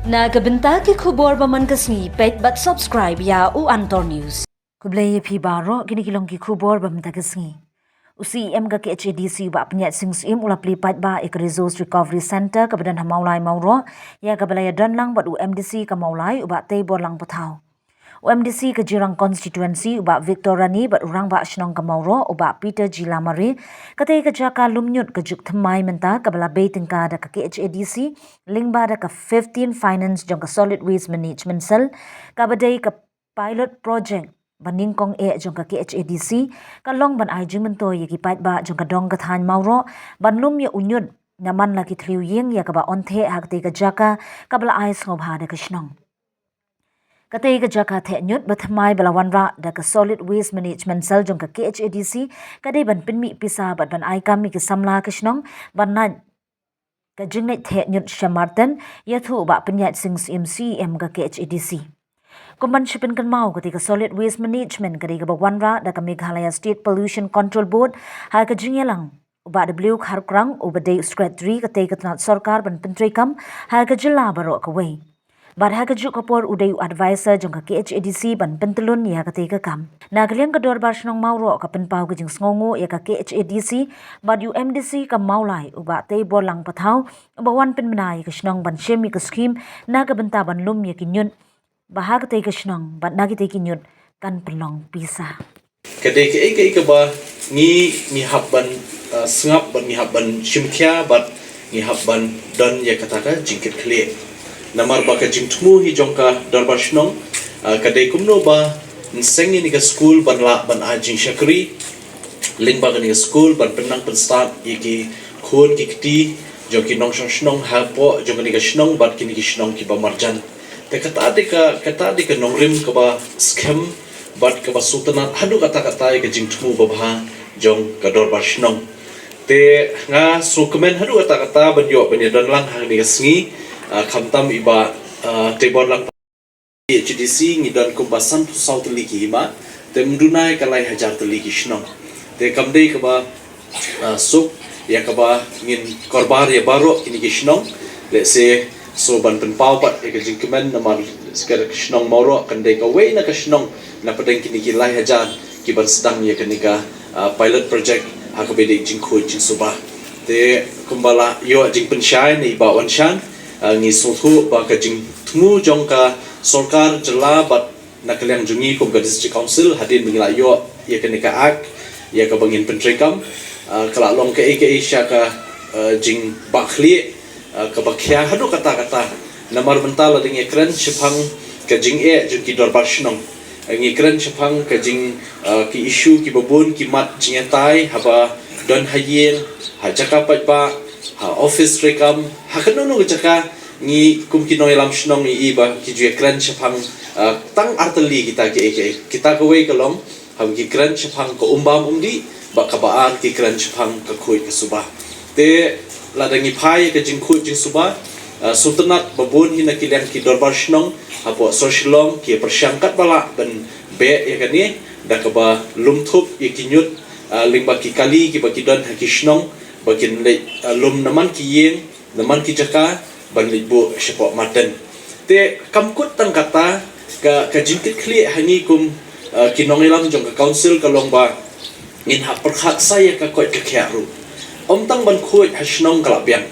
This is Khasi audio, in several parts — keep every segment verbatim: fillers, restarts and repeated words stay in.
Na ka bynta ki khubor ba man ka sngi, peit bad subscribe ïa u Antor News. Khublei ïa phi baroh, kine ki long ki khubor ba mynta ka sngi. U C E M ka K H A D C u Bah Pynïaid Sing Syiem u la plie paidbah ïa ka Resource Recovery Centre kaba don ha Mawlai Mawroh, ïa kaba la ïadon lang bad u M D C ka Mawlai u Bah Teiborlang Pathaw. U M D C ka Jirang Constituency u Bah Victor Rani bad u Rangbah Shnong ka Mawroh u Bah Peter G Lamare, katei ka jaka lum ñiut ka juk thymmai mynta kaba la bei tyngka da ka K H A D C lyngba da ka fifteen Finance jong ka Solid Waste Management Cell, kaba dei ka pilot project ba nyngkong eh jong ka K H A D C, ka long ban ai jingmyntoi ïa ki paidbah jong ka dong ka thaiñ Mawroh ban lum ïa u ñiut na man la ki thliew ïing, ïa kaba yn theh ha katei ka jaka kaba la ai sngewbha da ka shnong. Katei ka jaka theh ñiut ba thymmai ba la wanrah da ka Solid Waste Management Cell jong ka K H A D C ka dei ban pynmih pisa bad ban ai kam ïa ki samla ka shnong ban lait ka jingleit theh ñiut sha Marten, ïathuh u Bah Pynïaid Sing Syiem, C E M ka K H A D C. Kum ban sa pynkynmaw, katei ka Solid Waste Management ka dei kaba wanrah da ka Meghalaya State Pollution Control Board ha ka jingïalang u Bah W Kharkrang uba dei u Secretary katei ka tnat sorkar ban pyntreikam ha ka jylla baroh kawei. Bad ha kajuh ka por u dei u advisor jong ka K H A D C ban pyntlun ïa katei ka kam. Na ka liang ka Dorbar Shnong Mawroh ka pynpaw ka jingsngewnguh ïa ka K H A D C bad ïa u M D C ka Mawlai u Bah Teiborlang Pathaw uba wan pynbna ïa ka shnong ban shim ïa ka skhim na ka bynta ban lum ïa ki ñiut ba ha katei ka shnong bad na kitei ki ñiut kan pynlong pisa. Ka dei kaei kaei kaba ngi, ngi hap ban, uh, sngap bad ngi hap ban shim khia bad ngi hap ban don ïa kata ka jingkitkhlieh. Namar ba ka jingthmu hi jong ka Dorbar Shnong, uh, ka dei kumno ba yn seng ïa kane ka skul ban lah ban ai jingshakri lyngba kane ka skul ban pynnang pynstad ïa ki khun ki kti jong ki nongshong shnong hapoh jong kane ka shnong bad kine ki shnong kiba marjan. Te kata dei ka, kata dei ka nongrim kaba skhem bad kaba sngewtynnat haduh katta katta ïa ka jingthmu babha jong ka Dorbar Shnong. Te nga sngewkmen haduh katta katta ban ïoh ban ïadon lang ha kane ka sngi, ah, khamtam i Bah, ah, Teiborlang. K H A D C ngi don kumba sanphew saw tylli ki hima, te ym duna ïa ka lai hajar tylli ki shnong. Te kam dei kaba, ah, suk ïa kaba ngin korbar ïa baroh kine ki shnong. Lehse so ban pynpaw pat ïa ka jingkmen namar ka shnong Mawroh kan dei kawei na ka shnong na pdeng kine ki lai hajar kiban sdang ïa kane ka, ah, pilot project ha kaba ïadei jingkhuid jingsuba. Te kumba la ïoh jingpynshai na i Bah Wanshan, ah, ngi sngewthuh ba ka jingthmu jong ka sorkar jylla bad na ka liang jong ngi kum ka District Council hadien ba ngi la ïoh ïa kane ka act ïa kaba ngin pyntreikam, ah, ka la long kaei kaei sha ka, ah, jingbakla, ah, kaba khia haduh katta katta. Namar mynta la dang ïakren shaphang ka jingeh jong ki Dorbar Shnong. Ah, ngi kren shaphang ka jing, ah, ki issue kiba bun ki mat jingïatai haba don ha ïing, ha jaka paidbah, ha office treikam, ha kano kano ka jaka. Ngi kum ki nongïalam shnong ngi i ba ki ju ïakren shaphang, ah, tang ar tylli kita kiei kiei. Kita kawei ka long haba ki kren shaphang ka umbam umdih, bad kaba ar ki kren shaphang ka khuid ka suba. Te lada ngi phai ka jingkhuid jingsuba, ah, sngewtynnat ba bun hi na ki liang ki Dorbar Shnong hapoh sor Shillong ki ïa pyrshang katba lah ban beh ïa kane da kaba lum thup ïa ki ñiut, ah, lyngba ki kali kiba ki don ha ki shnong ba kin leit, ah, lum na man ki ïing, na man ki jaka ban leit buh shapoh Marten. Te kam kut tang kata, ka, ka jingkitkhlieh ha ngi kum, ah, ki nongïalam jong ka council ka long ba ngin hap pyrkhat sa ïa ka koit ka khiah ruh. Ym tang ban khuid ha shnong ka la biang,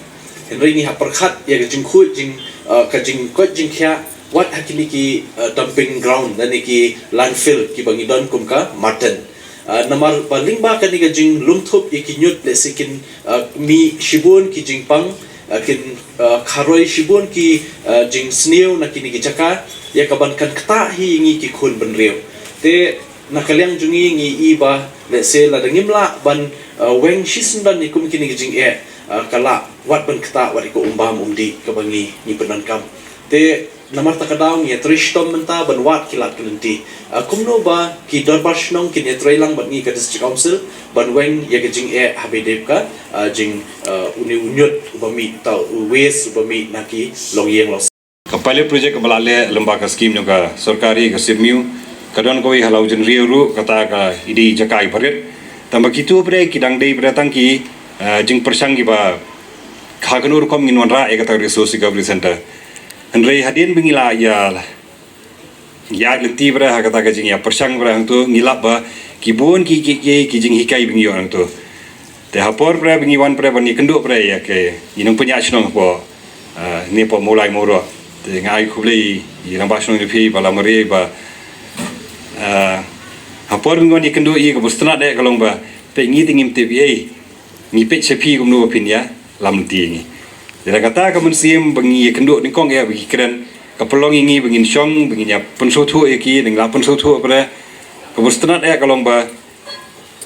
hynrei ngi hap pyrkhat ïa ka jingkhuid jing, ah, ka jingkoit jingkhiah wat ha kine ki, ah, dumping ground lane ki landfill kiba ngi don kum ka Marten. Ah, namar ba lyngba kane ka jinglum thup ïa ki ñiut lehse kin, ah, mih shibun ki jingpang, ah, kin, ah, kharoi shibun ki, ah, jingsniew na kine ki jaka ïa kaban kan ktah hi ïa ngi ki khun bynriew. Te na ka liang jong ngi ngi i ba lehse lada ngim lah ban, ah, weng shisyndon ïa kum kine ki jingeh, ah, ka lah wat ban ktah wat ïa ka umbam umdih kaba ngi, ngi pyndonkam. Te namar kata ka daw ngi ïatrei shitom mynta ban wad ki lad ki lynti. Ah, kumno ba ki Dorbar Shnong kin ïatrei lang bad ngi ka District Council ban weng ïa ka jingeh haba ïadei bad ka, ah, jing, ah, une u ñiut uba mih, uta u waste uba mih na ki longïing longsem. Ka pilot project kaba la leh lyngba ka scheme jong ka sorkar ka SIDMEO ka don kawei ha Law Jynriew ruh, kata ka i dei jaka iba rit. Tangba kito pat de ki dang dei pat de tang ki, ah, jingpyrshang kiba ha kano rukom ngin wanrah ïa kata ka Resource Recovery Centre. Hynrei hadien ba ngi la ïa ïa lynti bra ha kata ka jingïapyrshang bra hangto, ngi lap ba ki bun ki ki ki, ki jinghikai ba ngi ïoh hangto. Te ha por bra ba ngi wan bra ban ïakynduh bra ïa ki, i nongpynïaid shnong hapoh, ah, ne hapoh Mawlai Mawroh. Te nga ai khublei i rangbah shnong jong phi ba la mareh ba, ah, ha por ba ngi wan ïakynduh ïa ka bus tnat eh ka long ba, peit ngi te ngim tip ei. Ngi peit sha phi kumno ba phin ïalam lynti ïa ngi. Te da kata ka mynsiem ba ngi ïakynduh nyngkong eh ba ngi kren, ka pynlong ïa ngi ba ngin shong, ba ngin ïa pynsngewthuh ïa ki, da ngi la pynsngewthuh bra. Ka bus tnat eh ka long ba,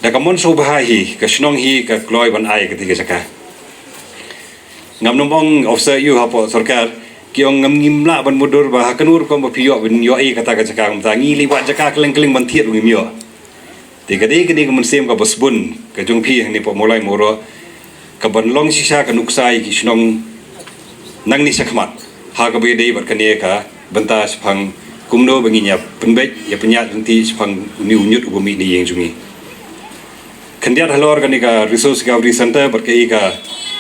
da ka mon sngewbha hi ka shnong hi ka kloi ban ai kata ka jaka. Ngam nym ong officer ïa u hapoh sorkar, ki ong ngam, ngim lah ban mutdur ba ha kano rukom ba phi ïoh ban ïoh ei kata ka jaka, kumta ngi leit wad jaka kylleng kylleng ban thied ruh ngim ïoh. Te ka dei kane ka mynsiem kaba sbun ka jong phi hangne hapoh Mawlai Mawroh, ka ban long shisha ka nuksa ïa ki shnong nangne shakhmat, ha kaba ïadei bad kane ka bynta shaphang kumno ba ngin ïa pynbeit, ïa pynïaid lynti shaphang une u ñiut uba mih na ïing jong ngi. Khyndiat halor kane ka Resource Recovery Center bad kaei ka,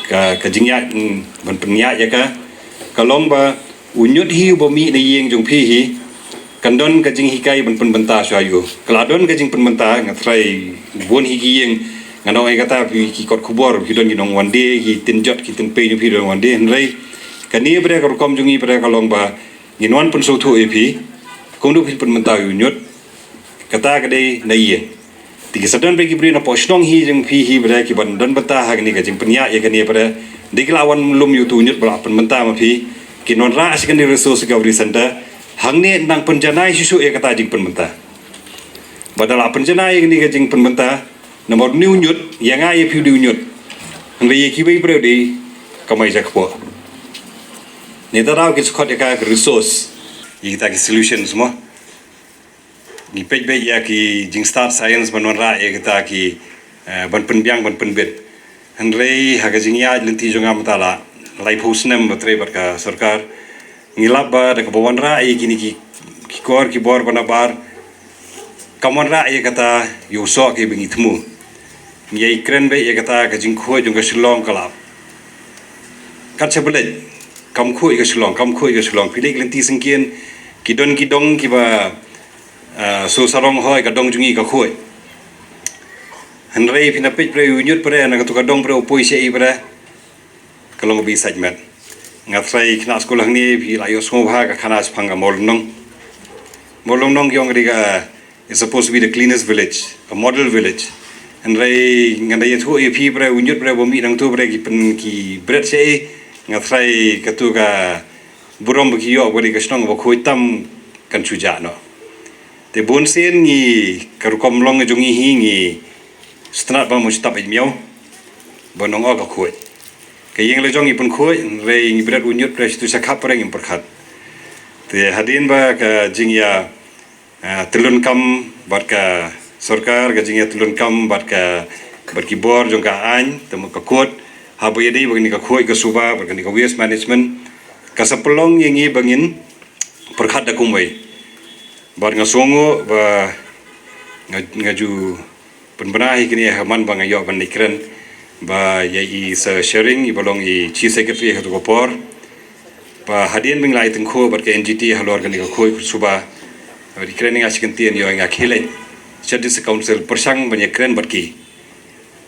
ka, ka jingïaid, mm, ban pynïaid ïa ka, ka long ba u ñiut hi uba mih na ïing jong phi hi, kan don ka jinghikai ban pynbynta shuwa ïa u. Ka la don ka jingpynbynta, nga tharai bun hi ki ïing, ngan ong ïa kata, phi ki kot khubor, ki don ki nongwan die, ki tynjot, ki tynpei jong phi don wan die, hynrei kane bra ka rukom jong ngi bra ka long ba ngin wan pynsngewthuh ïa phi kumno phin pynbynta ïa u ñiut. Kata ka dei na ïing. Te ki sa don bra ki briew napoh shnong hi jong phi hi bra ki ban don bynta ha kane ka jingpynïaid ïa kane bra. Dei ki la wan lum ïa uto u ñiut ba la pynbynta ma phi, kin wanrah sha kane Resource Recovery Center. Hangne nang pynjanai shuh shuh ïa kata jingpynbynta. Ba da la pynjanai ïa kane ka jingpynbynta, namar une u ñiut, ïa nga ïa phi u dei u ñiut, hynrei ïa kiwei briew dei kamai jakpoh. Nangta daw ki sa khot ïa ka, ka resource, ïa kita ki solutions mo. Ngi peit beit ïa ki jingstad science ban wanrah ïa kita ki, eh, ban pynbiang, ban pynbit. Hynrei ha ka jingïaid lynti jong nga mynta la laiphew snem ba trei bad ka sorkar, ngi lap ba da kaba wanrah ïa kine ki, ki kor ki bor ba nabar, kam wanrah ïa kata ïa u soh kaba ngi thmu. Ngi ïai kren beit ïa kata, ka jingkhuid jong ka Shillong ka la kat sha Blei. Kam khuid ka Shillong, kam khuid ka Shillong. Phi leit lynti syngkien, ki don ki dong kiba, ah, shu sarong hoi, ka dong jong ngi ka khuid. Hynrei phin da peit bra u ñiut bra na katu ka dong bra u poi shaei bra. Ka long kaba isaid met. Nga tharai khynnah skul hangne phi la ïohsngew bha ka khana shaphang ka Mawlynnong. Mawlynnong ki ong ka dei ka, it's supposed to be the cleanest village, a model village. Hynrei ngan da ïathuh ïa phi bra u ñiut bra ba mih nangtu bra ki pyn, ki bret shaei, nga tharai katu ka burom ba ki ïoh ba dei ka shnong ba khuid tam kan shu jah noh. Te bun sien ngi, ka rukom long jong ngi hi ngi sngewtynnat ba mo shu tap ïa miaw ba nong o ka khuid. Ka ïing la jong ngi pynkhuid, hynrei ngi bret u ñiut bret sha tu sha khap bret ngim pyrkhat. Te hadien ba ka jingïa, ah, tyllunkam bad ka sorkar, ka jingïa tyllunkam bad ka, bad ki bor jong ka aiñ, te mo ka kot, haba ïadei bad kane ka khuid ka suba, bad kane ka waste management, ka sa pynlong ïa ngi ba ngin pyrkhat da kumwei. Bad nga sngew ba nga, nga ju pynbna hi kine ha man ba nga ïoh ban leit kren bad ïa i Sir Shering, i ba long i Chief Secretary ha tu ka por. Ba hadien ba ngi la ïa tyngkhuh bad ka N G T halor kane ka khuid ka suba, bad i kren ïa nga shi kyntien, ïoh ïa nga khie leit sha District Council pyrshang ban ïa kren bad ki.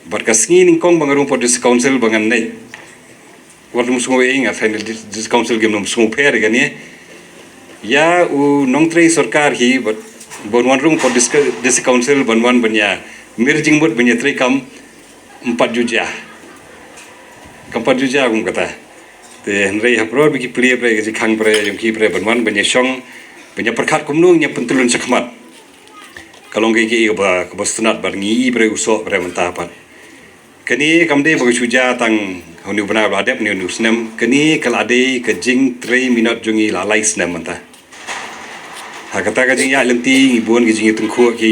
Bad ka sngi nyngkong ba nga rung hapoh District Council ba ngan leit, wat nym sngew ei, nga tharai District Council kim nym sngew pher ïa kane. Ïa u nongtrei sorkar hi bad ban wan rung hapoh District, District Council ban wan ban ïa mir jingmut ban ïa trei kam, ym pat ju jia. Kam pat ju jia kum kata. Te hynrei ha pyrthei ba ki plie bret, ka jingkhang bret jong ki bret ban wan ban ïa shong, ban ïa pyrkhat kumno ngin ïa pyntyllun shakhmat. Ka long kaei kaei kaba, kaba sngewtynnat bad ngi i bret u soh bret mynta pat. Kane kam dei ba ka shu jia tang ha une u bnai ba la dep, une, une u snem. Kane ka la dei ka jingtrei minot jong ngi la lai snem mynta. Ha kata ka jingïaid lynti ngi bun ka jingïatyngkhuh, ki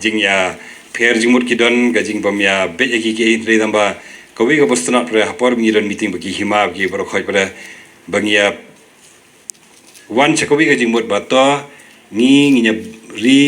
jingïapher jingmut ki don, ka jingbym ïa beit ïa ki kiei, hynrei tang ba kawei kaba sngewtynnat bret ha por ba ngi don meeting bad ki hima, bad ki baroh khoit bret, ba ngi ïa wan sha kawei ka jingmut ba to ngi, ngin ïa ri